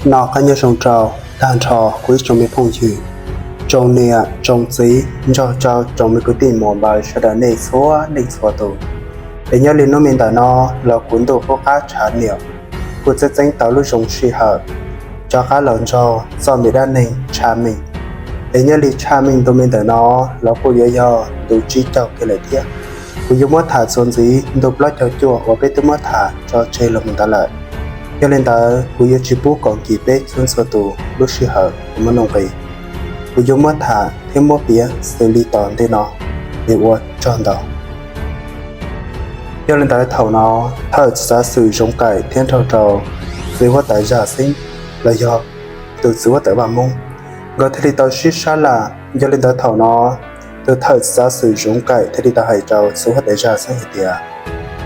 Noj qab nyob zoo rau tag nrho kuv ib tsoom me phooj ywg, tsoom niam tsoom txiv nrog rau tsoom me kwv tij muam npawg sawv daws nej txhua leej txhua tus. Es nyob li hnub me ntawm no los kuv ntuj qub qab tshav ntuj kuj txeeb txeeb tau lub zoo sij hawm rov qab los nrog txoj me dab neeg Tshaj Meej. Es nyob li Tshaj Meej ntu me ntawm no los kuj yuav yog ntu tsib caug kiag lawm thiab. Kuv yuav muab tham txuas ntxiv ntu plaub caug cuaj uas peb twb muab tham tso tseg los mus ntawd lawm. Yog li ntawd kuv yuav tsis pub kom nkim peb txhua txhua tus lub sij hawm uas muaj nuj nqis. Kuv yuav muab tham thiab muab piav xws li tom ntej no es ua tsaug ntau. Yog li ntawd thaum no thawj txiv xav xwm Zoov Kaim thiab nrog rau txiv huab tais Zaj Xeeb los yog tus txiv huab tais Vaj Moob nkawd thiaj li tau sib sab laj. Yog li ntawd thaum no tus thawj txiv xav xwm Zoov Kaim thiaj li tau hais rau txiv huab tais Zaj Xeeb hais tias,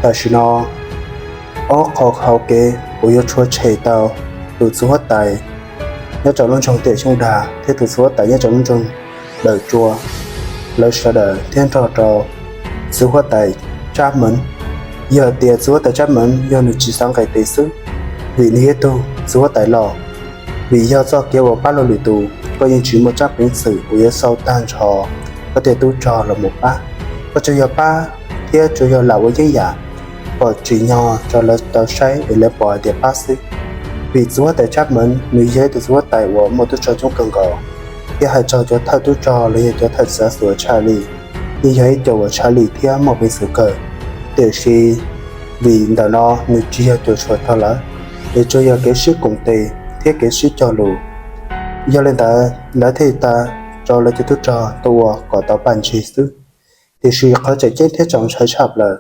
tam sim no ob qho hauv kev uas yuav tshuav tshem tau tus txiv huab tais nyob rau lub nroog Tiam Xyooj Dag thiab tus txiv huab tais nyob rau lub nroog Dawm Tsua, lawv sawv daws thiab nrog rau txiv huab tais Tsab Meev. Yog tias txiv huab tais Tsab Meev yog nws tsis xav nqis tes xwb, vim nws yog tug txiv huab tais los, vim yog txoj kev uas pab luag lwm tus koj yeej tsis muaj tsab peev xwm uas yuav xau tag nrho koj tej tub rog los mus pab. Koj tsuas yog pab thiab tsuas yog lam ua yeeb yam kom tsim nyog rau lawv tau saib es lawv pom hais tias pab xwb. Vim txiv huab tais Tsab Meev nws yog ib tug txiv huab tais uas muaj tub rog coob kawg nkaus, thiab hais txog cov thawj tub rog los yog cov thawj txiv xav xwm uas tshaj lij, yeej yog ib co uas tshaj lij thiab muaj peev xwm kawg. Tiam sis vim ntawm no nws tsis yog cuam tshuam rau lawv, es tsuas yog kev sib koom tes thiab kev sib cog lus. Yog li ntawd lawv thiaj li tau rau lawv cov tub rog tuaj ua kom tau paj ntsig xwb. Tiam sis qhov tseem ceeb thiab txaus ntshai tshaj plaws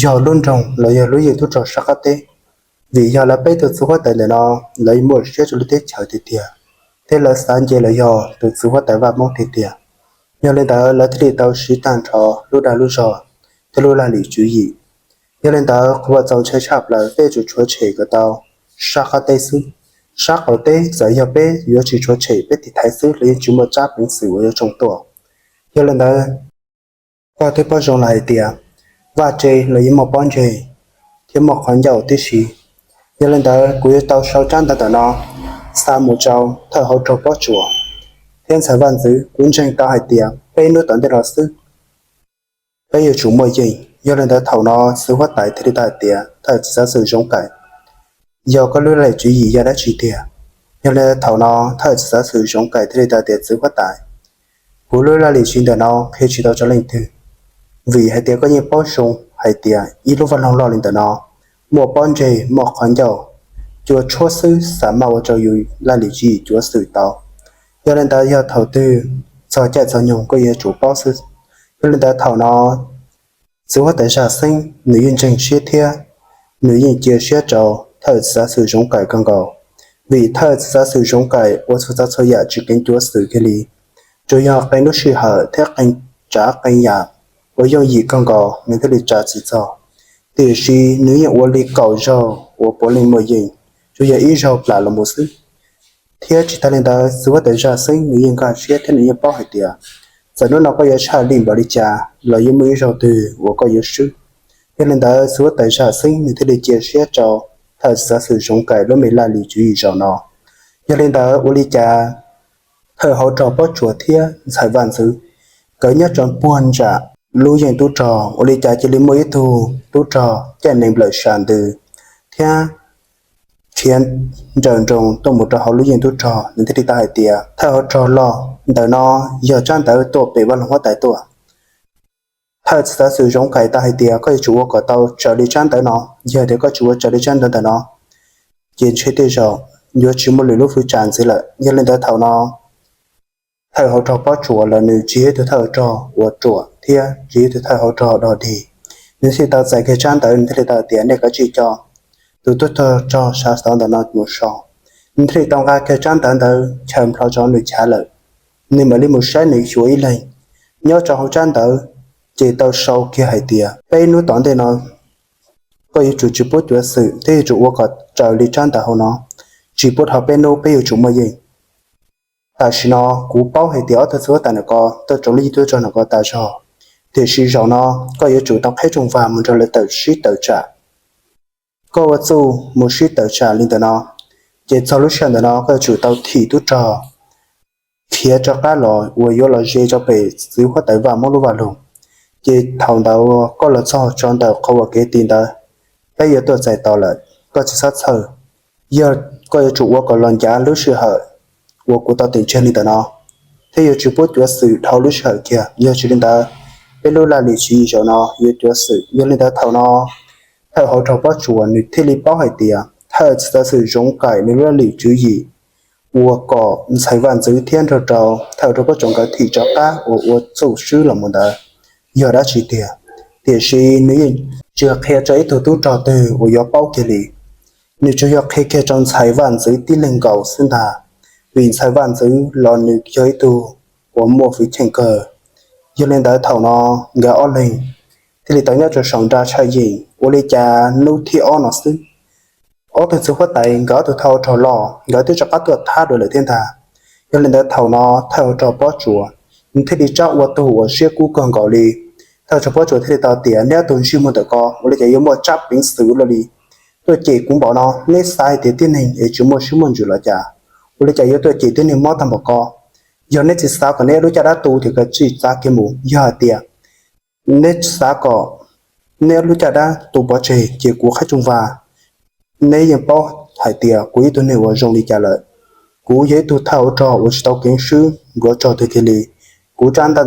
yog lub nroog los yog lub yeej tub rog sab qab teb, vim yog lawv peb tug txiv huab tais ntawm no lawv muaj siab rau lub teb chaws tiag tiag, thiab lawv xav nce los yog tus txiv huab tais Vaj Moob tiag tiag. Yog li ntawd lawv thiaj li tau siv tag nrho lub dag lub zog thiab lub laj lim tswv yim. Yog li ntawd qhov uas txaus ntshai tshaj plaws peb yuav tsum tshuav tshem kom tau sab qab teb xwb. Sab qaum teb txawm yog peb yuav tsis tshuav tshem peb tiv thaiv xwb los yeej tsis muaj tsab peev xwm uas yuav tsoo tuaj. Yog li ntawd koj twb paub zoo lawm hais tias vaj tse los yeej muaj pob ntseg thiab muaj qhov ncauj tib si. Yog li ntawd kuv yuav tau sau tsab ntawv ntawm no xa mus rau thawj hauv rog Pob Tsuas thiab ntxhais vaj ntxwv. Kuv ntseeg tau hais tias peb hnub tom ntej no xwb peb yuav tsum muaj yeej. Yog li ntawd thaum no txiv huab tais thiaj li tau hais tias, thawj txiv xav xwm Zoov Kaim, yog koj lub laj lim tswv yim yog dab tsi tiag? Yog li ntawd thaum no thawj txiv xav xwm Zoov Kaim thiaj li tau hais tias, txiv huab tais, kuv lub laj lim tswv yim ntawm no qhia tsis tau rau leej twg, vim hais tias koj yeej paub zoo hais tias ib lub vaj loog loj li ntawm no muaj pob ntseg muaj qhov ncauj, cua tshuab xwb xav maj ua rau yus laj lim tswv yim cuav xwm tau. Yog li ntawd yog thaum twg txog caij txog nyoog koj yuav tsum paub xwb. Yog li ntawd thaum no txiv huab tais Zaj Xeeb nws yeej ntseeg siab thiab nws yeej cia siab rau thawj txiv xav xwm Zoov Kaim kawg nkaus, vim thawj txiv xav xwm Zoov Kaim ua txhua txhua yam tsis kheev cuav xwm kiag li. Tsuas yog qee lub sij hawm thiab qee tsav qee yam uas yooj yim kawg nkaus nws thiaj li tsa txim txog. Tiam sis nws yeej ua li kaum zaug uas puav leej muaj yeej, tsuas yog ib zaug plam los mus xwb. Thiab tsis tas li ntawd txiv huab tais Zaj Xeeb nws yeej nkag siab thiab nws yeej paub hais tias txawm hnub no koj yuav tshaj lij npaum li cas los yeej muaj ib zaug twg uas koj yuav swb. Yog li ntawd txiv huab tais Zaj Xeeb nws thiaj li cia siab rau thawj txiv xav xwm Zoov Kaim lub me laj lim tswv yim zaum no. Yog li ntawd ua li cas thawj hauv rog Pob Tsuas thiab ntxhais vaj ntxwv nkawd nyob rau puag nram lub yeej tub rog, ua li cas cia li muaj ib tug tub rog caij nees nplawm sam ntws thiab khiav nrawm nroos tuaj mus rau hauv lub yeej tub rog. Nws thiaj li tau hais tias, thawj hauv rog loj, ntawm no yog tsab ntawv tuaj pem vaj loog huab tais tuaj. Thawj txiv xav xwm Zoov Kaim tau hais tias koj yuav tsum ua kom tau raws li tsab ntawv no, yog tias koj tsis ua raws li tsab ntawv ntawm no ces ntshe tej zaum yuav tsis muaj lwm lub fwv tsam ntxiv lawm. Yog li ntawd thaum no thawj hauv rog Pob Tsuas los nws tsis yog ib tug thawj hauv rog uas ruam thiab tsis yog ib tug thawj hauv rog dog dig. Nws thiaj li tau txais kiag tsab ntawv, nws thiaj li tau hais tias, nej kav tsij coj tus tub rog sawv ntawm no mus so. Nws thiaj li tau nqa kiag tsab ntawv ntawd chaws nplho rau nws chav lawm. Nws mam li mus saib nws xyuas ib leeg. Nyob rau hauv tsab ntawv ces tau sau kiag hais tias, peb hnub tom ntej no koj yuav tsum tsis pub cuav xwm thiab yuav tsum ua kom raws li tsab ntawv hauv no, tsis pub dhau peb hnub peb yuav tsum muaj yeej. Tam sim no kuv paub hais tias ob tug txiv huab tais ntawm ko tuaj tsoom lub yeej tub rog ntawm ko tas zog, tiam sis zaum no koj yuav tsum tau qhib rooj vag mus nrog lawv tawm sib tawm tsam. Koj ua txuj mus sib tawm tsam li ntawm no, Ces txog lub sij hawm ntawm no koj yuav tsum tau thim tub rog khiav rov qab los uas yuav los ze rau pem txiv huab tais Vaj Muab lub vaj loog. Ces thaum ntawd koj los txog tso ntawm qhov uas kev tis ntawd, peb yuav tuaj txais tos lawm, koj tsis txhob txhawj. Yog koj yuav tsum ua kom los ncav lub sij hawm uas kuv tau tim tseg li ntawm no, thiab yuav tsis pub cuav xwm dhau lub sij hawm kiag, yog tsis li ntawd peb lub laj lim tswv yim zaum no yuav cuav xwm. Yog li ntawd thaum no thawj hauv rog Pob Tsuas nws thiaj li paub hais tias thawj txiv xwm Zoov Kaim nws lub laj lim tswv yim uas kom ntxhais Vaj Ntxwv thiab nrog rau thawj hauv rog Pob Tsuas nkawd thim rov qab uas ua txuj swb los mus ntawd yog dab tsi tiag. Tiam sis nws yeej tsis qhia rau ib tug tub rog twg uas yuav paub kiag li. Nws tsuas yog qhia kiag rau ntxhais Vaj Ntxwv tib leeg nkaus xwb ntag, vim ntxhais Vaj Ntxwv los nws yog ib tug uas muaj hwj chim kawg. Yog li ntawd thaum no nkawd ob leeg thiaj li tau nyob rau saum nra tshaj yeem. Ua li cas hnub thib ob no xwb, ob tug txiv huab tais nkawd ob tug thawj hauv rog loj nkawd twb rov qab tuaj thab dua lawm thiab ntag. Yog li ntawd thaum no thawj hauv rog Pob Tsuas nws thiaj li rov ua tug uas siab kub kawg nkaus li. Thawj hauv rog Pob Tsuas thiaj li tau tias, neb ob tug ntsej muag ntawm ko ua li cas yuav muaj tsab peev xwm ua luaj li tuaj cem kuv npaum no? Neb xav hais tias tib neeg es tsis muaj siab muaj ntsws los cas? Ua li cas yuav tuaj cem tib neeg mob tag npaum ko? Yog neb tsis xav kom neb lub caj dab tu ces koj tsis txav kiag mus. Yog hais tias neb xav kom neb lub caj dab tu pov tseg ces kuv Qhaib Tsoo Vas, neb yeej paub hais tias kuv ib tug neeg uas zoo li cas lawm. Kuv yog ib tug thawj hauv rog uas tsis tau keev swb nruav rog twg kiag li. Kuv tsab ntaj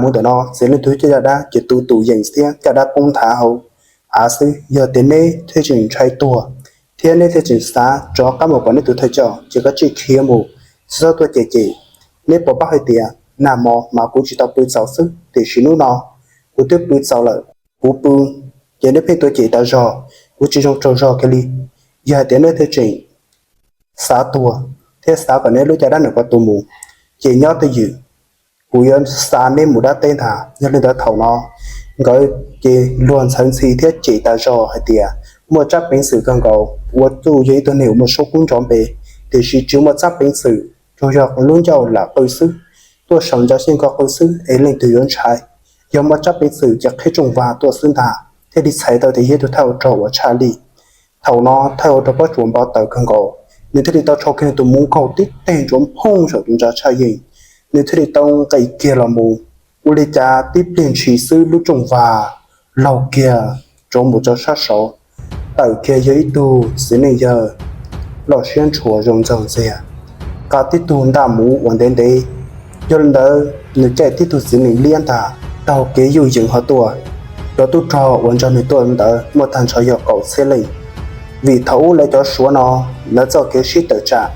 muv ntawm no txiav leej twg caj dab ces tu tus yeem thiab caj dab poob nthav hauv av xwb. Yog tias neb thiaj tseem ntshai tuag thiab neb thiaj tseem xav rov qab mus pom neb tus thawj coj ces koj tsis khiav mus, txhob tuaj cem cem. Neb puas paub hais tias nag hmo mas kuv tsis tau pw txaus xwb, tiam sis hnub no kuv twb pw txaus lawm. Kuv pw ces neb pheej tuaj cem tas zog, kuv tsis zoo tsaug zog kiag li. Yog hais tias neb thiaj tseem xav tuag thiab xav kom neb lub caj dab ntawm ko tu mus, ces nyob twj ywm, kuv yuav xa neb mus dab teb ntag. Yog li ntawd thaum no nkawd ces luag ntxhawv ntxhi thiab cem tas zog hais tias muaj tsab peev xwm kawg nkaus, ua txuj yog ib tug neeg uas muaj suab kub nrov npe, tiam sis tsis muaj tsab peev xwm, tsuas yog lub ncauj lam qw xwb. Tuaj saum ntsa xyeej ko qw xwb es leej twg yuav ntshai? Yog muaj tsab peev xwm ces Qhaib Tsoo Vas tuaj xwb ntag. Thiaj li txhais tau tias yog ib tug thawj hauv rog uas tshaj lij. Thaum no thawj hauv rog Pob Tsuas npau taws kawg nkaus, nws thiaj li tau rho kiag nws tus muv nkaug tib teg ntsuav phooj saum tus ntsa tshaj yeej. Nws thiaj li tau nqis kiag los mus. Ua li cas tib pliag ntshis xwb lub rooj vag laug kiag rov mus rau sab saud, tawm kiag yog ib tug txiv neej yawg loj siab ntshua zoo ntxaug ntxiag, nqa tib tug ntaj muv uas ntev ntev. Yog li ntawd nws caij tib tug txiv neej liab ntag taug kev yuj yees ho tuaj. Cov tub rog uas nrog nws tuaj ntawd muaj tag nrho yog kaum txhiab leej. Vim thaum ub lawv cov Suav no, lawv txoj kev sib tawm tsam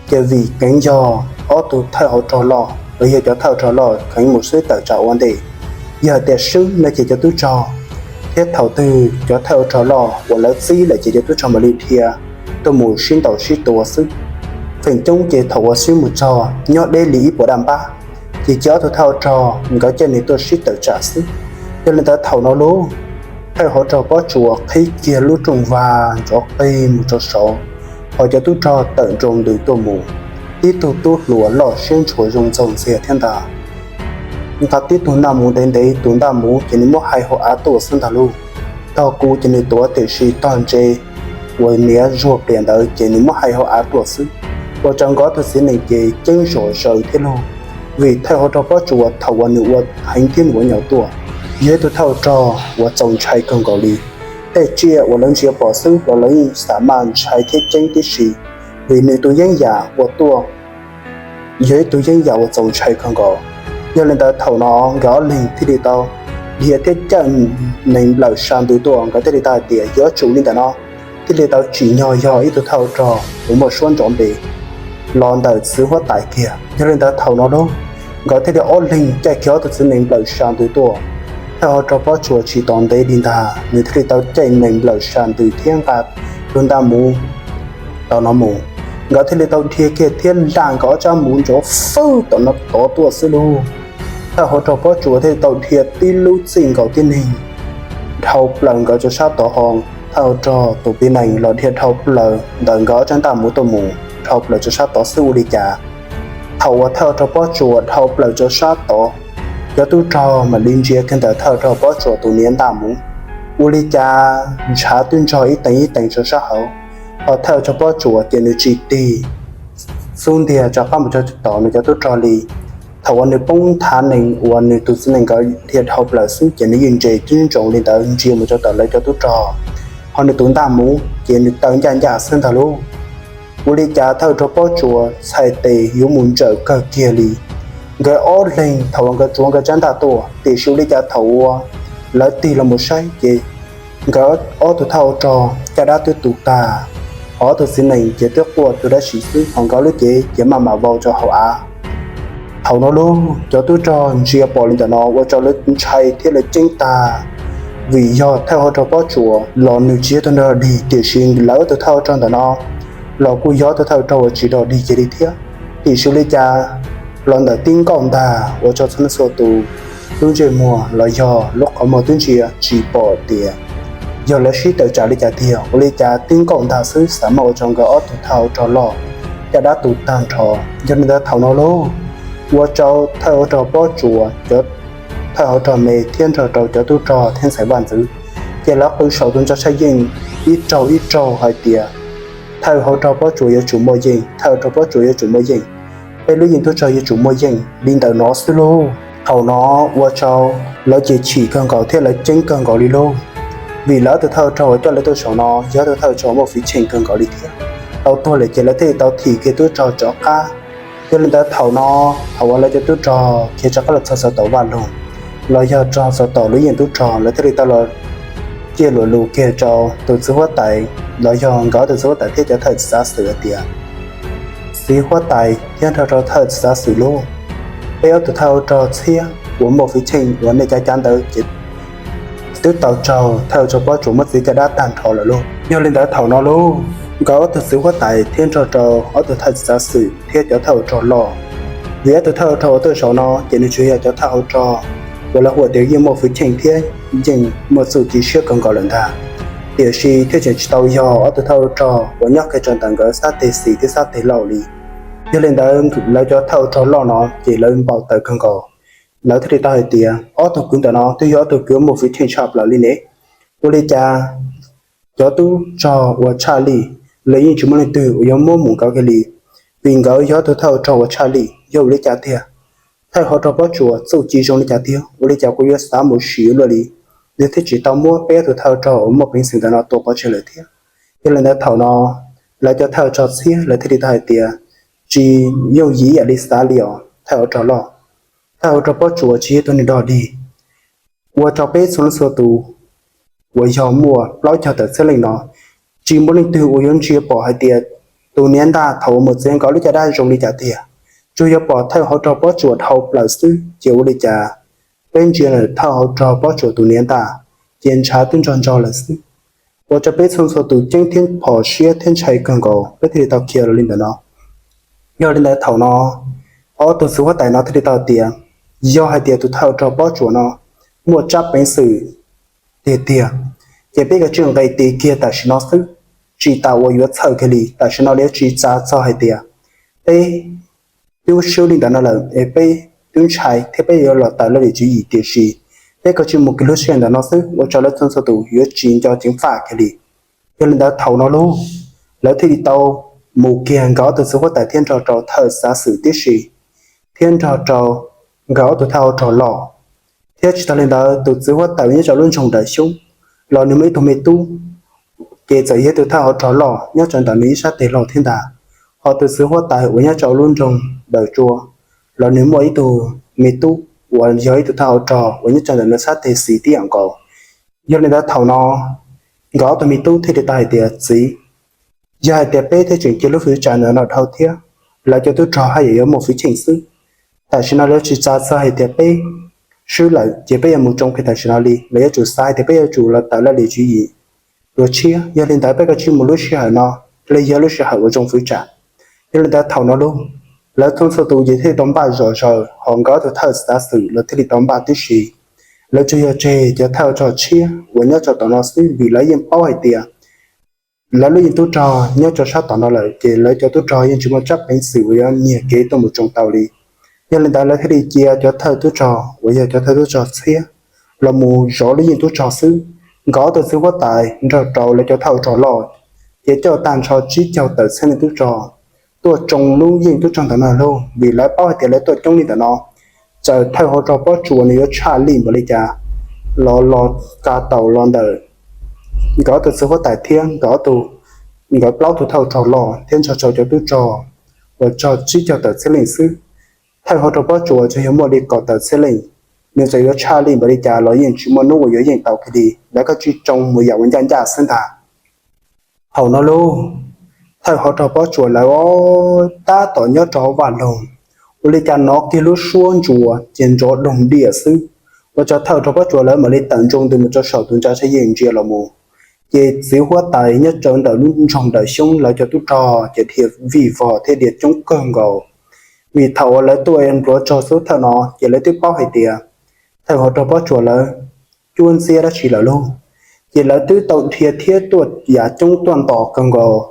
ces vim kheev yog ob tug thawj hauv rog loj los yog cov thawj hauv rog loj kheev mus sib tawm tsam ua ntej. Yog hais tias swb no ces cov tub rog, thiab thaum twg cov thawj hauv rog loj uas lawv txib lawm ces cov tub rog mam li dhia tuaj mus sib ntaus sib tua xwb. Feem coob ces thaum uas sib mus txog nyob deb li ib puas daj npab, ces cia ob tug thawj hauv rog nkawd caij nws tuaj sib tawm tsam xwb. Yog li ntawd thaum no lauj, thawj hauv rog Pob Tsuas qhib kiag lub rooj vag nrov qig mus rau saud, ho cov tub rog tawm nroo ntws tuaj mus. Tib tug tub hluas loj siab ntshua zoo ntxaug ntxiag thiab ntag, nqa tib tug ntaj muv ntev ntev, tus ntaj muv ces nws muab hais hauv av tuaj xwb ntag lauj. Tog kuv ces nws tuav, tiam sis tog ntse uas niav zuag plias ntawd ces nws muab hais hauv av tuaj xwb. Ua rau nkawd ob tug txiv neej ces ceeb zom zaws thiab lauj, vim thawj hauv rog Pob Tsuas thaum uas nws ua heev thiab nws ua nyaum tuaj, yog ib tug thawj hauv rog uas txaus ntshai kawg nkaus li. Tej tsiaj uas lawv ntsia pom xwb los lawv yeej xam maj ntshai thiab ceeb tib si, vim nws tus yeeb yam uas tuaj yog ib tug yeeb yam uas txaus ntshai kawg nkaus. Yog li ntawd thaum no nkawd ob leeg thiaj li tau dhia thiab caij nees nplawm sab ntws tuaj. Nkawd thiaj li tau hais tias yuav tsum li ntawm no thiaj li tau tsim nyog yog ib tug thawj hauv rog uas muaj suab nrov npe los ntawm txiv huab tais kiag. Yog li ntawd thaum no lauj, nkawd thiaj li ob leeg caij kiag ob tug txiv nees nplawm sab ntws tuaj. Thawj hauv rog Pob Tsuas tsis tos ntev li ntag, nws thiaj li tau caij nees nplawm sab ntws thiab nqa tus ntaj muv tom no mus. Nkawd thiaj li tau dhia kiag thiab laj nkawd ob tsab muv nrov fwj tom no tod tuaj xwb lauj. Thawj hauv rog Pob Tsuas thiaj li tau dhia tib lub txij nkaus tib neeg dhau plaws nkawd rau sab tod ho. Thawj hauv rog tus piv nees los dhia dhau plaws ntawm nkawd ob tsab ntaj muv tuaj mus dhau plaws rau sab tod xwb. Ua li cas thaum uas thawj hauv rog Pob Tsuas dhau plaws rau sab tod, cov tub rog mam li ntsia kiag ntawm thawj hauv rog Pob Tsuas tus niav ntaj muv, ua li cas ntshav twb ntsog ib teev ib teev rau sab hauv. Ho thawj hauv rog Pob Tsuas ces nws tsis tig xub ntiag rov qab mus rau tom nws cov tub rog li. Thaum uas nws poob nthav nees uas nws tus txiv nees nkawd dhia dhau plaws xwb ces nws yeej ntsia ntsoov li ntawd ntsia mus rau tom lawv cov tub rog, ho nws tus ntaj muv ces nws taw ncaj ncaj xwb ntag lauj. Ua li cas thawj hauv rog Pob Tsuas txhais tes yuav mus ntsawm kawg kiag li. Nkawd ob leeg thaum uas nkawd tsuav nkawd tsab ntaj tuaj, tiam sis ua li cas thaum uas lawv tig los mus saib ces nkawd ob tug thawj hauv rog caj dab twb tu tag, ho ob tug txiv nees ces twb quaj tuag dab tsi xwb, ho nkawd lub cev ces maj mam vau rau hauv av. Thaum no lauj, cov tub rog ntsia pom li ntawm no ua rau lawv ntshai thiab lawv ceeb tag, vim yog thawj hauv rog Pob Tsuas los nws tsis yog tus dog dig, tiam sis lawv ob tug thawj hauv rog ntawm no los kuj yog ob tug thawj hauv rog uas tsis dog dig kiag li thiab. Tiam sis ua li cas los ntawm tib nkaug ntag ua rau txhua leej txhua tus lub ntsej muag los yog lub qhov muag twb ntsia tsis pom tias yog lawv sib tawm tsam li cas tiag. Ua li cas tib nkaug ntag xwb xav maj ua rau nkawd ob tug thawj hauv rog loj caj dab tu tag nrho. Yog li ntawd thaum no lauj, ua rau thawj hauv rog Pob Tsuas, cov thawj hauv rog me thiab nrog rau cov tub rog thiab ntxhais vaj ntxwv, ces lawv qw saum tus ntsa tshaj yeej ib raug ib raug hais tias, thawj hauv rog Pob Tsuas yuav tsum muaj yeej, thawj hauv rog Pob Tsuas yuav tsum muaj yeej, peb lub yeej tub rog yuav tsum muaj yeej li ntawm no xwb lauj. Thaum no ua rau lawv ces chim kawg nkaus thiab lawv ceeb kawg nkaus li lauj, vim lawv ob tug thawj hauv rog uas coj lawv tuaj saum no yog ob tug thawj hauv rog muaj hwj chim kawg nkaus li thiab. Tau tuag lawm ces lawv thiaj li tau thim kiag tub rog rov qab. Yog li ntawd thaum no, thaum uas lawv cov tub rog khiav rov qab los txog saum tom vaj loog los yog rog saum tom lub yeej tub rog, lawv thiaj li tau los ciaj luag lus kiag rau tus txiv huab tais los yog nkawd ob tug txiv huab tais thiab cov thawj txiv xav xwm hais tias, txiv huab tais thiab nrog rau thawj txiv xav xwm lauj, peb ob tug thawj hauv rog tshiab uas muaj hwj chim uas nej cav cav ntawd ces twb tau raug thawj hauv rog Pob Tsuas muab txiav caj dab tag nrho lawm lauj. Yog li ntawd thaum no lauj, nkawd ob tug txiv huab tais thiab nrog rau ob tug thawj txiv xav xwm thiab cov thawj hauv rog loj, vim ob tug thawj hauv rog uas tuaj saum no ces nws tsuas yog cov thawj hauv rog uas lawv hu tias yeej muaj hwj chim thiab yeej muaj txuj ci siab kawg nkaus lawm ntag. Tiam sis thiaj tseem tsis tau yog ob tug thawj hauv rog uas nyob kiag rau ntawm nkawd sab teg xis thiab sab teg laus li. Yog li ntawd lawv cov thawj hauv rog loj no ces lawv npau taws kawg nkaus. Lawv thiaj li tau hais tias, ob tug kwv ntawm no twb yog ob tug kwv muaj hwj chim tshaj plaws li ne. Ua li cas cov tub rog uas tshaj lij, lawv yeej tsis muaj leej twg uas yuav muab mus nkawd kiag li, vim nkawd yog ob tug thawj hauv rog uas tshaj lij. Yog ua li cas tiag? Thawj hauv rog Pob Tsuas txuj ci zoo li cas tiag, ua li cas kuv yuav xav mus sim luaj li, nws thiaj tsis tau muab peb ob tug thawj hauv rog uas muaj peev xwm ntawm no tua pov tseg lawm thiab? Yog li ntawd thaum no, lawv cov thawj hauv rog tshiab lawv thiaj li tau hais tias, tsis yooj yim ib yam li xav li os thawj hauv rog loj. Thawj hauv rog Pob Tsuas tsis yog tus neeg dog dig, ua rau peb txhua leej txhua tus uas yog muaj plaub caug tawm txhiab leej no, tsis muaj leej twg uas yuav ntsia pom hais tias tus niam ntaj thaum uas mus txiav nkawd lub caj dab zoo li cas tiag. Tsuas yog pom thawj hauv rog Pob Tsuas dhau plaws xwb, ces ua li cas peb ntsia thawj hauv rog Pob Tsuas tus niam ntaj, ces ntshav twb nrog nrog lawm xwb. Ua rau peb txhua txhua tus ceeb thiab phom siab thiab ntshai kawg nkaus, peb thiaj li tau khiav los li ntawm no. Yog li ntawd thaum no, ob tug txiv huab tais no thiaj li tau tias, yog hais tias tus thawj rog Pob Tsuas no muaj tsab peev xwm tiag tiag, ces peb kav tsij nqis tes kiag tam sim no xwb, tsis tas uas yuav txhawj kiag li. Tam sim no lawv yuav tsis txav txog hais tias peb twb swb li ntawm no lawm es peb twb ntshai thiab peb yuav los tawm lawv li tswv yim, tiam sis peb kav tsij mus kiag lub sij hawm ntawm no xwb, ua rau lawv txhua txhua tus yuav tsis nco ceev faj kiag li. Yog li ntawd thaum no lauj, lawv thiaj li tau mus kiag nkawd ob tug txiv huab tais thiab nrog rau thawj txiv xav xwm tib si, thiab nrog rau nkawd ob tug thawj hauv rog loj. Thiab tsis tas li ntawd, tus txiv huab tais uas nyob rau lub nroog Dawm Xyoob los nws muaj ib tug me tub, ces txawm yog ib tug thawj hauv rog loj nyob rau ntawm nws ib sab teg laug thiab ntag. Ho tus txiv huab tais uas nyob rau lub nroog Dawm Tsua los nws muaj ib tug me tub uas yog ib tug thawj hauv rog uas nyob rau ntawm nws sab teg xis tib yam nkaus. Yog li ntawd thaum no, nkawd ob tug me tub thiaj li tau hais tias, txiv, yog hais tias peb thiaj tseem cia lub fwv tsam ntawm no dhau thiab, lawv cov tub rog haj yam yuav muaj hwj chim xwb. Tam sim no lawv tsis txav txog hais tias peb swb lawm, ces peb yuav mus tsoo kiag tam sim no li. Lawv yuav tsum xav hais tias peb yuav tsum los tawm lawv li tswv yim dua tshiab. Yog li ntawd peb kav tsij mus lub sij hawm no, los yog lub sij hawm uas zoo fwv tsam. Yog li ntawd thaum no lauj, lawv txhua txhua tus ces thiaj li tau npaj zom zaws, ho nkawd ob tug thawj txiv xav xwm los thiaj li tau npaj tib si. Lawv tsuas yog tseg cov thawj rog tshiab uas nyob rau tom no xwb, vim lawv yeej paub hais tias lawv lub yeej tub rog nyob rau sab tom no lawm, ces lawv cov tub rog yeej tsis muaj tsab peev xwm uas yuav nyiag kev tuaj mus tsoo tau li. Yog li ntawd lawv thiaj li cia cov thawj tub rog uas yog cov thawj tub rog tshiab los mus zov lub yeej tub rog xwb. Nkawd ob tug txiv huab tais nrog rau lawv cov thawj rog loj ces coj tag nrho tsib caug tawm txhiab leej tub rog tuaj tsoo lub yeej tub rog ntawm no lauj, vim lawv paub hais tias lawv tuaj coob li ntawm no, txawm thawj hauv rog Pob Tsuas nws yuav tshaj lij npaum li cas los los tsa taus los ntawm nkawd ob tug txiv huab tais thiab nkawd ob tug, nkawd plaub tug thawj rog loj thiab nrog rau cov tub rog uas tsoo tsib caug tawm txhiab leej xwb. Thawj hauv rog Pob Tsuas tsuas yog muaj li kaum tawm txhiab leej, nws txawm yuav tshaj lij npaum li cas los yeej tsis muaj hnub uas yuav yeej tau kiag li, lawv kav tsij tsoo mus yam uas ncaj ncaj xwb ntag. Thaum no lauj, thawj hauv rog Pob Tsuas lawv tab tom nyob rau hauv vaj loog, ua li cas hnov kiag lub suab ntsuas ces nrov doog diam xwb, ua rau thawj hauv rog Pob Tsuas lawv mam li tawm ntsoo ntws mus rau saum tus ntsa tshaj yeej ntsia los mus. Ces txiv huab tais nyob rau ntawm lub nroog Dawm Xyoob lawv cov tub rog ces dhia vij vog thiab dhia coob kawg nkaus, vim thaum uas lawv tuaj nruab rog xub thawj no ces lawv twb paub hais tias thawj hauv rog Pob Tsuas lawv cuab ntxiab dab tsi lawm lauj. Ces lawv twb tau dhia thiab tuaj yam coob tuaj nto kawg nkaus,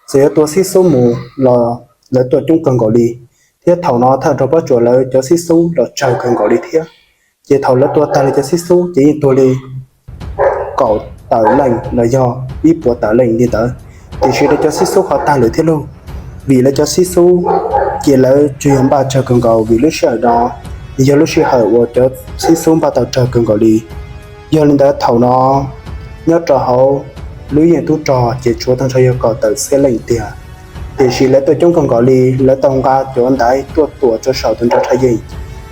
txawm yuav tua xib xub mus los lawv tuaj coob kawg nkaus li, thiab thaum no thawj hauv rog Pob Tsuas lawv cov xib xub los tsawg kawg nkaus li thiab. Ces thaum lawv tua tag lawv cov xib xub ces yeej tuag li kaum tawm leej los yog ib puas tawm leej li ntawd, tiam sis lawv cov xib xub ho tag lawm thiab lauj, vim lawv cov xib xub ces lawv tsuas yog npaj tsawg kawg nkaus vim lub sij hawm no yog lub sij hawm uas cov xib xub npaj tau tsawg kawg nkaus li. Yog li ntawd thaum no nyob rau hauv lub yeej tub rog ces tshuav tag nrho yog kaum tawm txhiab leej tiag, tiam sis lawv tuaj coob kawg nkaus li, lawv tau nqa cov ntaiv tuaj tuam rau saum tus ntsa tshaj yeej,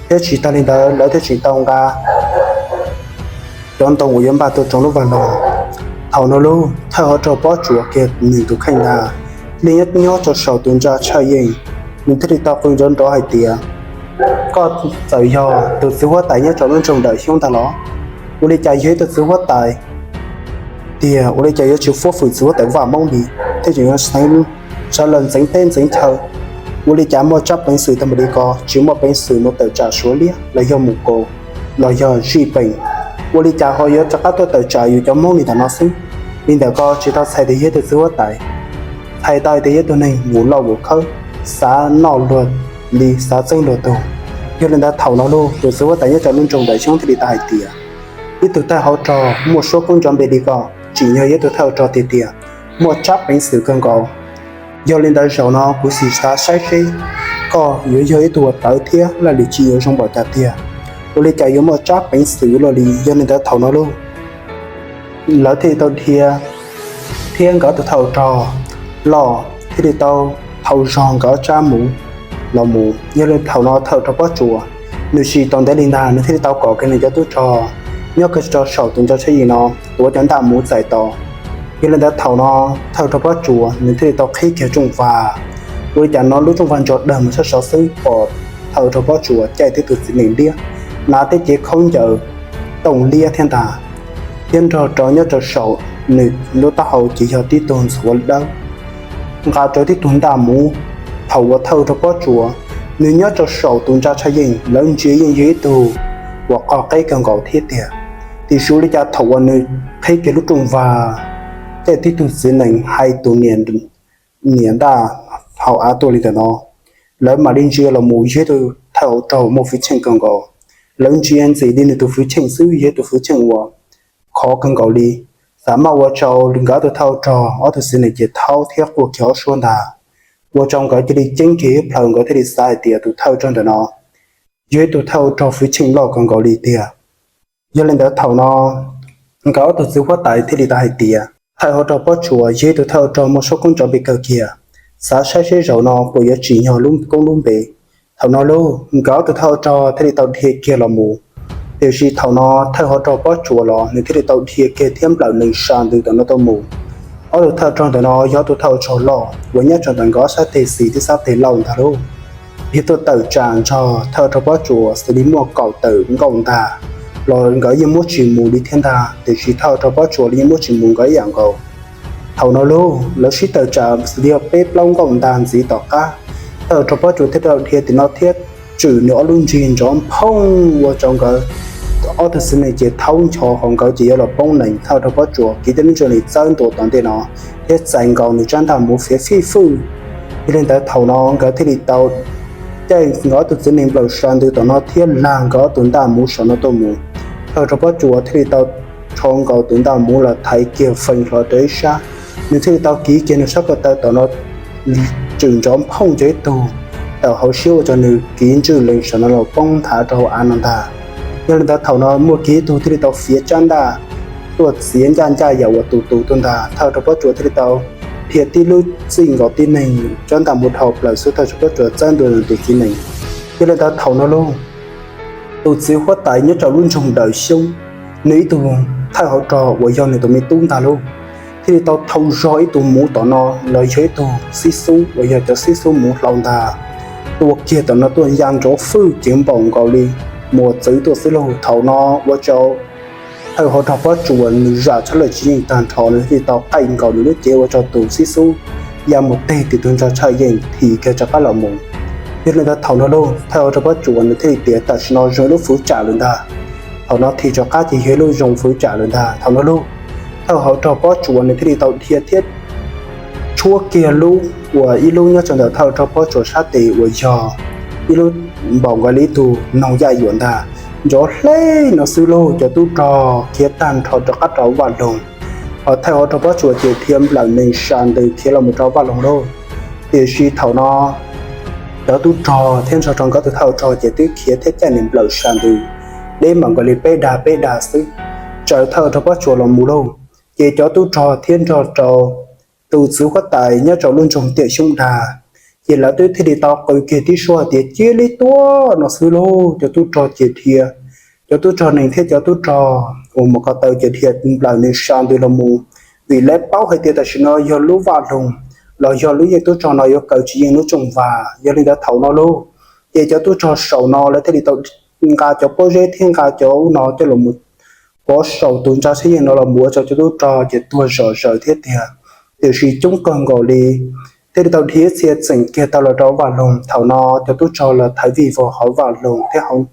thiab tsis tas li ntawd lawv thiaj tseem tau nqa cov ntoo uas yuav npaj tuaj tsoo lub vaj loog. Thaum no lauj, thawj hauv rog Pob Tsuas kiag nws tus kheej ntag, thiaj li nyob rau saum tus ntsa tshaj yeej, nws thiaj li tau qw nrov nrov hais tias, koj txawm yog tus txiv huab tais nyob rau lub nroog Dawm Xyoob ntag los? Ua li cas yog ib tug txiv huab tais tiag, ua li cas yuav tsis fuab fwm txiv huab tais vaj Hmoob li, thiab tseem yuav sawv los ntxeev teb ntxeev chaw? Ua li cas muaj tsab peev xwm tag npaum li ko, tsis muaj peev xwm mus tawm tsam Suav liab los yog mus kaus los yog zij peem? Ua li cas ho yuav rov qab tuaj tawm tsam yus cov Hmoob li ntawm no xwb? Li ntawm ko tsis tau txhais tias yog ib tug txiv huab tais, txhais tau tias yog ib tug neeg vus loj vus khawb, xav noj luag li xav txeeb luag tug. Yog li ntawd thaum no lauj, tus txiv huab tais nyob rau lub nroog Dawm Xyoob thiaj li tau hais tias, ib tug thawj hauv rog muaj suab koob nrov npe li koj tsim nyog yog ib tug thawj hauv rog tiag tiag, muaj tsab peev xwm kawg nkaus. Yog li ntawd zaum no kuv sim xav saib seb koj yuav yog ib tug uas tawv thiab laj lim tswv yim yuav zoo npaum cas tiag, ua li cas yuav muaj tsab peev xwm luaj li. Yog li ntawd thaum no lauj, lawv thiaj li tau dhia, thiab nkawd tus thawj hauv rog loj thiaj li tau thau zog nkawd tsab muv los mus. Yog li thaum no thawj hauv rog Pob Tsuas nws tsis tos ntev li ntag, nws thiaj li tau kom kiag nws cov tub rog nyob kiag rau saum tus ntsa tshaj yeej no tuav cov ntaj muv txais tos. Yog li ntawd thaum no thawj hauv rog Pob Tsuas nws thiaj li tau qhib kiag rooj vag. Ua li cas no lub rooj vag ntso dawg mus sab saud xwb pom thawj hauv rog Pob Tsuas caij tib tug txiv nees liab, hnav tib cev khaub ncaws tooj liab thiab ntag, thiab nrog rau nyob rau saum nws lub taub hau ces yog tib tug ntxhuav dawb, nqa rau tib tug ntaj muv. Thaum uas thawj hauv rog Pob Tsuas nws nyob rau saum tus ntsa tshaj yeej, lawv ntsia yeej yog ib tug uas qog qeb kawg nkaus thiab tiag, tiam sis ua li cas thaum uas nws qhib kiag lub rooj vag, caij tib tug txiv nees hais tus niam ntaj hau av tuaj li ntawm no, lawv mam li ntsia los mus yog ib tug thawj hauv rog muaj hwj chim kawg nkaus. Lawv ntsia ntxim li nws tus hwj chim xwb, yog ib tug hwj chim uas khov kawg nkaus li, xav maj ua rau nkawd ob tug thawj hauv rog ob tug txiv nees ces thaub thiab quaj kiag ob suab ntag, ua rau nkawd cia li ceeb kiag ib plhaw, nkawd thiaj li xav hais tias tus thawj hauv rog ntawm no yog ib tug thawj hauv rog hwj chim loj kawg nkaus li tiag. Yog li ntawd thaum no nkawd ob tug txiv huab tais thiaj li tau hais tias thawj hauv rog Pob Tsuas yog ib tug thawj hauv rog muaj suab koob nrov npe kawg kiag, xav saib seb zaum no puas yuav tsim nyog lub koob lub npe. Thaum no lauj, nkawd ob tug thawj hauv rog thiaj li tau dhia kiag los mus. Tiam sis thaum no thawj hauv rog Pob Tsuas los nws thiaj li tau dhia kiag thiab nplawm nees sa ntws tom no tuaj mus. Ob tug thawj hauv rog ntawm no yog ob tug thawj hauv rog loj uas nyob rau ntawm nkawd ob sab teg xis thiab sab teg laug ntag lauj. Yog tuaj tawm tsam nrog thawj hauv rog Pob Tsuas xws li muaj kaum tawm nkauj ntag los nkawd yeej muab tsis mus li thiab ntag, tiam sis thawj hauv rog Pob Tsuas los yeej muab tsis mus nkawd ib yam nkaus. Thaum no lauj, lawv sib tawm tsam xws li yog peb plaub nkauj ntag ntxiv tom qab, thawj hauv rog Pob Tsuas thiaj tau dhia tim no thiab tswm nws ob lub nrig nrov nphoob ua rau nkawd ob tug txiv nees ces thaub ncho, ho nkawd ces yuav los poob nees. Thawj hauv rog Pob Tsuas kiv tib lub ntsa li txawb ntua tom ntej no thiab txais nkaus nws tsab ntaj muv fiav fij fwj. Yog li ntawd thaum no nkawd thiaj li tau caij nkawd ob tug txiv nees nplawm sa ntws tom no thiab lag nkawd ob tug ntaj muv saum no tuaj mus. Thawj hauv rog Pob Tsuas thiaj li tau rho nkaus tus ntaj muv los thaiv kiag fees hlo rau ib sab, Nws thiaj li tau kiv kiag nws sab ko taw tom no, tswm ntsov phooj cov ib tug tawm hauv siab ua rau nws kiv ntswj lees saum no los poob nthav rau hauv av no ntag. Yog li ntawd thaum no muaj kiag ib tug thiaj li tau fiav tsab ntaj tuaj txiav ncaj ncaj yam uas tus tus tuaj ntag. Thawj rog Pob Tsuas thiaj li tau dhia tib lub txij nkaus tib neeg tsab ntaj mus dhau plaws xwb, thawj rog Pob Tsuas txawb ntua tus txiv nees. Yog li ntawd thaum no lauj, tus txiv huab tais nyob rau lub nroog Dawm Xyoob, nws ib tug thawj hauv rog uas yog nws tus me tub ntag lauj, thiaj li tau thau zog ib tug muv tom no los yog ib tug xib xub uas yog cov xib xub muv hlau ntag, tua kiag tom no tuaj ya nrov fwj ceev npaum nkaus li muas txwv tuaj xwb lauj. Thaum no ua rau thawj hauv rog Pob Tsuas nws zam tshaj lawm tsis yeej tag nrho, nws thiaj li tau qaij nkaus nws lub cev ua rau tus xib xub ya mus teg tim tus ntsa tshaj yeej thim kiag rov qab los mus. Yog li ntawd thaum no lauj, thawj hauv rog Pob Tsuas nws thiaj li tias tam sim no zoo ib lub fwv tsam lawm ntag. Thaum no thim rov qab ces yog ib lub zoo fwv tsam lawm ntag. Thaum no lauj, thawj hauv rog Pob Tsuas nws thiaj li tau dhia thiab tshuab kiag lub uas ib lub nyob rau ntawm thawj hauv rog Pob Tsuas sab tes uas yog ib lub npaum nkaus li ib tug noog yaj yuam ntag, nrov hle no xwb lauj. Cov tub rog khiav tag nrho rov qab rau vaj loog, ho thawj hauv rog Pob Tsuas ces dhia nplawm nees sa ntws khiav los mus rau vaj loog lauj. Tiam sis thaum no cov tub rog thiab nrog rau nkawd tus thawj rog ces twb khiav thiab caij nees nplawm sa ntws deb npaum nkaus li peb dag peb dag xwb, tsaws thawj rog Pob Tsuas los mus lauj. Ces cov tub rog thiab nrog rau tus txiv huab tais nyob rau lub nroog Tiam Xyoob Dag, ces lawv twb thiaj li tau qw kiag tib suab hais tias cia li tua no xwb lauj. Cov tub rog ces dhia, cov tub rog nees thiab cov tub rog uas mus ko taw ces dhia nplawm nees sa ntws los mus, vim lawv paub hais tias tam sim no yog lub vaj loog los yog lub yeej tub rog no yuav kaw tsis yeej lub rooj vag. Yog li ntawd thaum no lauj, ces cov tub rog saum no lawv thiaj li tau nqa cov pob zeb thiab nqa cov ub no coj los pov saum tus ntsa tshaj yeej no los ua rau cov tub rog ces tuag zom zaws thiab tiag. Tiam sis coob kawg nkaus li thiaj li tau dhia txhia txeem kiag tau los rau vaj loog. Thaum no cov tub rog los thaiv vij vog hauv vaj loog thiab hauv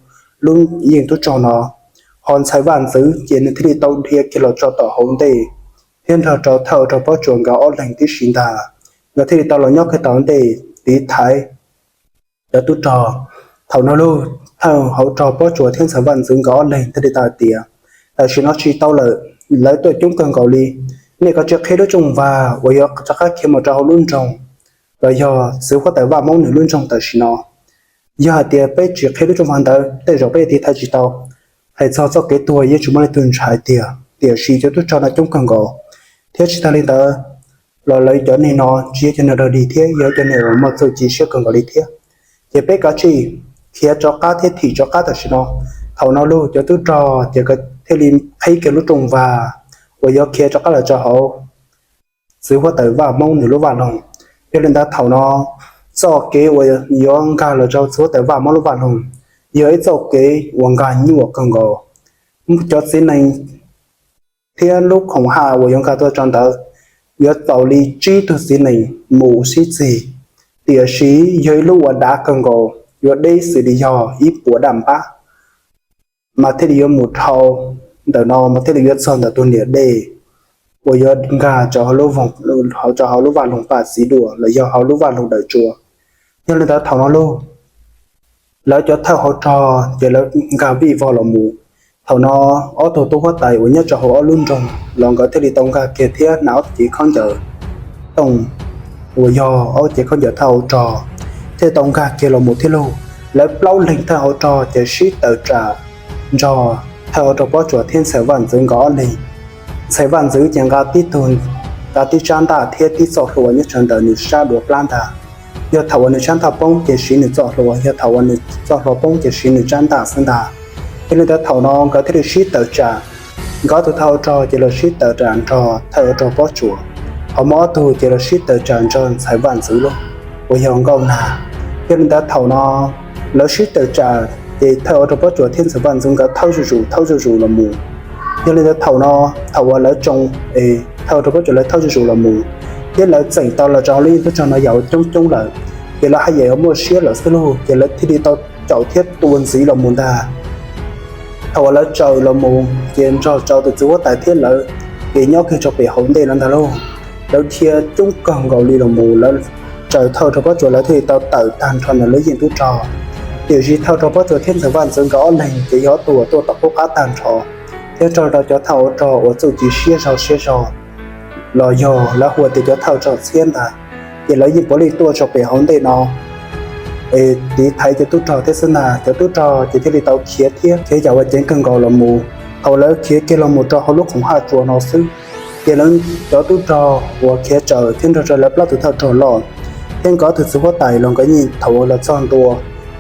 lub yeej tub rog no, ho ntxhais vaj ntxwv ces nws thiaj li tau dhia kiag los tso tom hauv ntej thiab nrog rau thawj hauv rog Pob Tsuas nkawd ob leeg tib si ntag. Nkawd thiaj li tau los nyob kiag tom ntej tiv thaiv cov tub rog. Thaum no lauj, thawj hauv rog Pob Tsuas thiab ntxhais vaj ntxwv nkawd ob leeg thiaj li tau hais tias tam sim no tsis tau lawm, lawv tuaj coob kawg nkaus li, nej kav tsij qhib lub rooj vag uas yuav rov qab khiav mus rau hauv lub nroog los yog txiv huab tais Vaj Moob nws lub nroog tam sim no. Yog hais tias peb tsis qhib lub rooj vag ntawd tej zaum peb tiv thaiv tsis tau. Hais txog txoj kev tuag yeej tsis muaj leej twg ntshai tiag, tiam sis cov tub rog no coob kawg nkaus, thiab tsis tag li ntawd los lawv cov neeg no tsis yog cov neeg dog dig thiab yog cov neeg uas muaj txuj ci siab kawg nkaus li thiab. Ces peb kav tsij khiav rov qab thiab thim rov qab tam sim no. Thaum no lauj, cov tub rog ces thiaj li qhib kiag lub rooj vag uas yuav khiav rov qab los rau hauv txiv huab tais Vaj Moob nws lub vaj loog. Yog li ntawd thaum no txoj kev uas yuav nkag los rau txiv huab tais Vaj Moob lub vaj loog yog ib txoj kev uas nkag nyuaj kawg nkaus. Cov txiv nees thiab lub khoom haj uas yuav nkag tuaj rau ntawd yuav txaus li tsib tug txiv nees mus sib txig, tiam sis yog ib lub uas dav kawg nkaus, yuav deb xws li yog ib puas daj npab mas thiaj li yuav mus dhau ntawm no mas thiaj li yuav txog ntawm tus niam dej uas yuav nkag rau hauv lub vaj loog Paj Txiv Duaj los yog hauv lub vaj loog Dawm Tsua. Yog li ntawd thaum no lauj, lawv cov thawj hauv rog ces lawv nkag vij vog los mus. Thaum no ob tug tub huab tais uas nyob rau hauv ob lub nroog los nkawd thiaj li tau nkag kiag thiab hnav ob cev khaub ncaws tooj uas yog ob cev khaub ncaws thawj hauv rog, thiaj tau nkag kiag los mus thiab lauj. Lawv plaub leeg thawj hauv rog ces sib tawm tsam nrog thawj hauv rog Pob Tsuas thiab ntxhais vaj ntxwv nkawd ob leeg. Ntxhais vaj ntxwv ces nqa tib tug, nqa tib tsab ntaj thiab tib txoj hlua nyob rau ntawm nws sab duav plab ntag. Yog thaum uas nws tsab ntaj poob ces siv nws txoj hlua, yog thaum uas nws txoj hlua poob ces siv nws tsab ntaj xwb ntag. Yog li ntawd thaum no nkawd thiaj li sib tawm tsam, nkawd ob tug thawj hauv rog ces los sib tawm tsam nrog thawj hauv rog Pob Tsuas, ho muaj ob tug ces los sib tawm tsam nrog ntxhais vaj ntxwv lauj, uas yog Nkauj Nag. Yog li ntawd thaum no lawv sib tawm tsam ces thawj hauv rog Pob Tsuas thiab ntxhais vaj ntxwv nkawd thawb zuj zus thawb zuj zus los mus. Yog li ntawd thaum no, thaum uas lawv tsoo, thawj hauv rog Pob Tsuas lawv thawb zuj zus los mus, thiab lawv txeem tau los rau hauv lub yeej tub rog no yam uas coob coob lawm, ces lawv haj yam yuav muaj siab lawm xwb lauj, ces lawv thiaj li tau caum thiab tua ntxiv los mus ntag. Thaum uas lawv tsaws los mus ces nrog rau tus txiv huab tais thiab lawv ces nyob kiag rau pem hauv ntej no ntag lauj. Lawv dhia coob kawg nkaus li los mus, lawv tsaws thawj rog Pob Tsuas lawv thiaj li tau tawm tag nrho ntawm lub yeej tub rog. Tiam sis thawj rog Pob Tsuas thiab ntxhais vaj ntxwv nkawd ob leeg ces yog ob tug uas tuaj tom qub qab tag nrho, thiab nrog rau cov thawj hauv rog uas txuj ci siab zog siab zog los yog lawv hu tias cov thawj rog txhiab ntag, ces lawv yeej puav leej tuaj tso pem hauv ntej no es tiv thaiv cov tub rog thiab xwb ntag. Cov tub rog ces thiaj li tau khiav thiab khiav yam uas ceev kawg nkaus los mus. Thaum lawv khiav kiag los mus rau hauv lub khoom haj tsuas no xwb, ces lawv cov tub rog uas khiav tsawm thiab nrog rau lawv plaub tus thawj rog loj thiab nkawd ob tug txiv huab tais los nkawd yeej thaum uas los txog ntua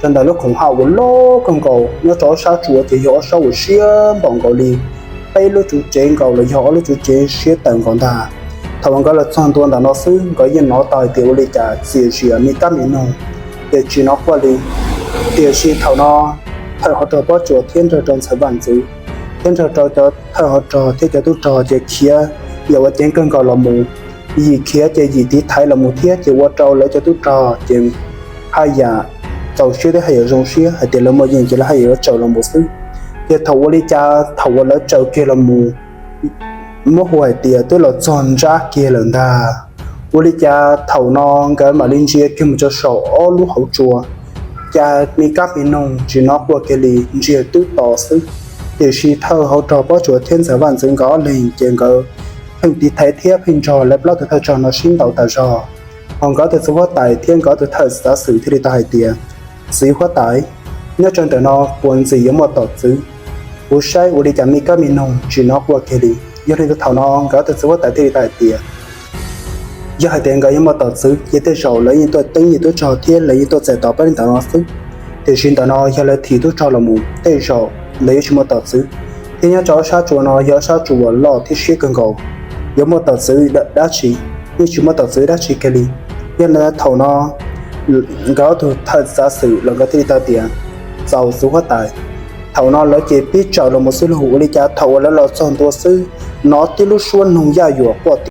rau ntawm lub khoom haj uas loj kawg nkaus nyob rau ob sab tsuas ces yog ob sab uas siab npaum nkaus li peb lub tsev nkaus los yog ob lub tsev siab tawm nkaus ntag. Thaum uas nkawd los txog ntua ntawm no xwb nkawd yeej hnov tau hais tias ua li cas txias zi me kab me noog ces tsis hnov quaj li. Tiam sis thaum no thawj hauv rog Pob Tsuas thiab nrog rau ntxhais Vaj Ntxwv thiab nrog rau cov thawj hauv rog thiab cov tub rog ces khiav yam uas ceev kawg nkaus los mus. Yim khiav ces yim tiv thaiv los mus thiab ces ua rau lawv cov tub rog ces haj yam txaus siab thiab haj yam zoo siab hais tias lawv muaj yeej ces lawv haj yam yuav tsawm los mus xwb. Ces thaum ua li cas thaum uas lawv tsawm kiag los mus muab hu hais tias twb los txog nrab kiag lawm ntag. Ua li cas thaum no nkawd mam li ntsia kiag mus rau saum ob lub hauv tsua, cas me kab me noog tsis hnov quaj kiag li, ntsiag twb to xwb. Tiam sis thawj hauv rog Pob Tsuas thiab ntxhais Vaj Ntxwv nkawd ob leeg ces nkawd pheej tiv thaiv thiab pheej nrog lawv plaub tus thawj rog no sib ntaus tas zog. Ho nkawd tus txiv huab tais thiab nkawd tus thawj xav xwm thiaj li tau hais tias, txiv huab tais, nyob rau ntawm no puas ntxim yuav muaj tom txwv? Kuv saib ua li cas me kab me noog tsis hnov quaj kiag li. Yog li ntawd thaum no nkawd tus txiv huab tais thiaj li tau hais tias, yog hais tias nkawd yuav muaj tom txwv ces tej zaum lawv yeej tuaj teeb yim tub rog thiab lawv yeej tuaj txais tos peb li ntawd no xwb. Tiam sis ntawm no yog lawv thim tub rog los mus tej zaum lawv yuav tsis muaj tom txwv. Thiab nyob rau ob sab tsua no yog ob sab tsua uas loj thiab siab kawg nkaus, yuav muaj tom txwv dab tsi? Yeej tsis muaj tom txwv dab tsi kiag li. Yog li ntawd thaum no nkawd ob tug thawj xav xwm los nkawd thiaj li tau tias, txaus txiv huab tais. Thaum no lawv ces pib tsawm los mus xwb lauj. Ua li cas thaum uas lawv los txog ntua xwb, hnov tib lub suab noog yaj yuam quaj